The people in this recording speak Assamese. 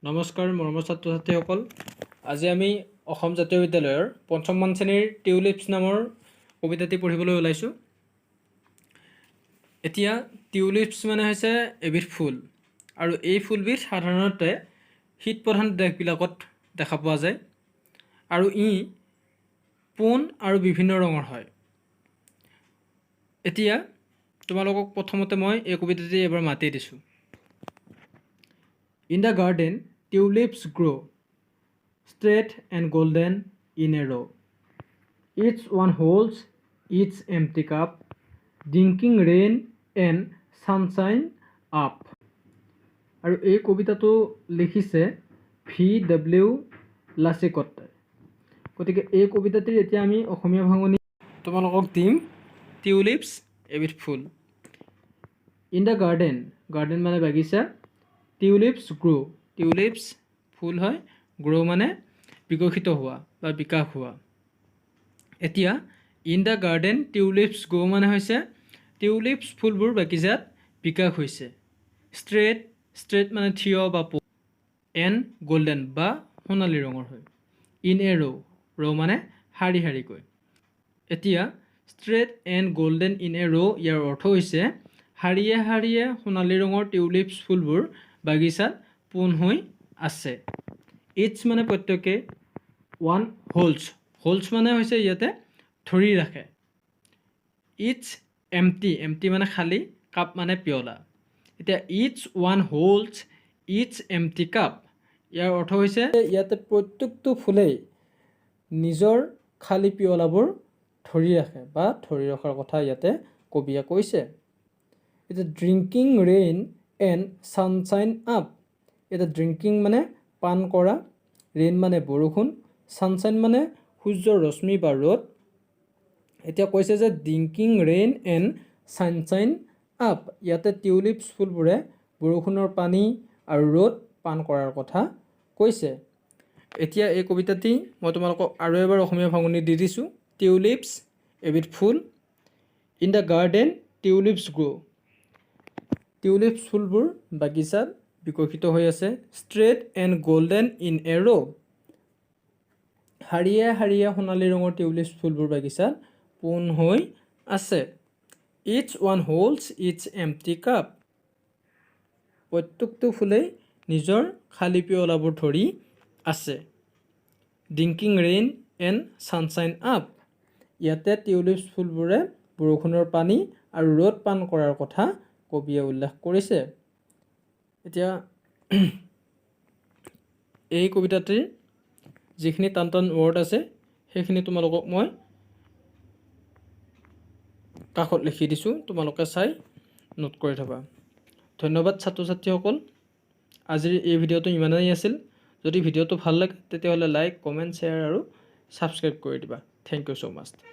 নমস্কাৰ মৰমৰ ছাত্ৰ ছাত্ৰীসকল, আজি আমি অসম জাতীয় বিদ্যালয়ৰ পঞ্চমমান শ্ৰেণীৰ টিউলিপছ নামৰ কবিতাটি পঢ়িবলৈ ওলাইছোঁ। এতিয়া টিউলিপছ মানে হৈছে এবিধ ফুল আৰু এই ফুলবিধ সাধাৰণতে শীতপ্ৰধান দেশবিলাকত দেখা পোৱা যায় আৰু ই পোন আৰু বিভিন্ন ৰঙৰ হয়। এতিয়া তোমালোকক প্ৰথমতে মই এই কবিতাটি এবাৰ মাতি দিছোঁ। In the garden, tulips grow, straight and golden in a row. Each one holds its empty cup, drinking rain and sunshine up. আৰু এই কবিতাটো লিখিছে ভি ডব্লিউ লাচিকটে। গতিকে এই কবিতাটিৰ এতিয়া আমি অসমীয়া ভাঙনি তোমালোকক দিম। টিউলিপছ এবিধ ফুল। ইন the garden, garden মানে বাগিচা, টিউলিপছ গ্ৰ', টিউলিপছ ফুল হয়, গ্ৰ' মানে বিকশিত হোৱা বা বিকাশ হোৱা। এতিয়া "In the garden tulips grow" মানে হৈছে টিউলিপছ ফুলবোৰ বাগিচাত বিকাশ হৈছে। ষ্ট্ৰেইট, ষ্ট্ৰেইট মানে থিয় বা পোন, এণ্ড গল্ডেন বা সোণালী ৰঙৰ হয়, ইন এ ৰ', ৰ' মানে শাৰী শাৰীকৈ। এতিয়া "straight and golden in a row", ইয়াৰ অৰ্থ হৈছে শাৰীয়ে শাৰীয়ে সোণালী ৰঙৰ টিউলিপছ ফুলবোৰ বাগিচাত পোন হৈ আছে। ইটছ মানে প্ৰত্যেকে, ওৱান হোল্ডছ, হোল্ডছ মানে হৈছে ইয়াতে ধৰি ৰাখে, it's empty, empty মানে খালী, কাপ মানে পিয়লা। এতিয়া "Each one holds its empty cup", ইয়াৰ অৰ্থ হৈছে ইয়াতে প্ৰত্যেকটো ফুলেই নিজৰ খালী পিয়লাবোৰ ধৰি ৰাখে বা ধৰি ৰখাৰ কথা ইয়াতে কবিয়ে কৈছে। এতিয়া "drinking rain and sunshine up", এতিয়া ড্ৰিংকিং মানে পান কৰা, ৰেইন মানে বৰষুণ, ছানশ্বাইন মানে সূৰ্যৰ ৰশ্মি বা ৰ'দ। এতিয়া কৈছে যে "drinking rain and sunshine up", ইয়াতে টিউলিপছ ফুলবোৰে বৰষুণৰ পানী আৰু ৰ'দ পান কৰাৰ কথা কৈছে। এতিয়া এই কবিতাটি মই তোমালোকক আৰু এবাৰ অসমীয়া ভাঙনি দি দিছোঁ। টিউলিপছ এবিধ ফুল। In the garden tulips grow, tulips ফুলবোৰ বাগিচাত বিকশিত হৈ আছে। "Straight and golden in a row", শাৰীয়ে শাৰীয়ে সোণালী ৰঙৰ টিউলিপছ ফুলবোৰ বাগিচাত পোন হৈ আছে। "Each one holds its empty cup", প্ৰত্যেকটো ফুলেই নিজৰ খালী পিয়লাবোৰ ধৰি আছে। "Drinking rain and sunshine up", ইয়াতে টিউলিপছ ফুলবোৰে বৰষুণৰ পানী আৰু ৰ'দ পান কৰাৰ কথা কবিয়ে উল্লেখ কৰিছে। এতিয়া এই কবিতাটিৰ যিখিনি টান টান ৱৰ্ড আছে, সেইখিনি তোমালোকক মই কাষত লিখি দিছোঁ, তোমালোকে চাই নোট কৰি থ'বা। ধন্যবাদ ছাত্ৰ ছাত্ৰীসকল। আজিৰ এই ভিডিঅ'টো ইমানেই আছিল। যদি ভিডিঅ'টো ভাল লাগে, তেতিয়াহ'লে লাইক, কমেণ্ট, শ্বেয়াৰ আৰু ছাবস্ক্ৰাইব কৰি দিবা। Thank you so much.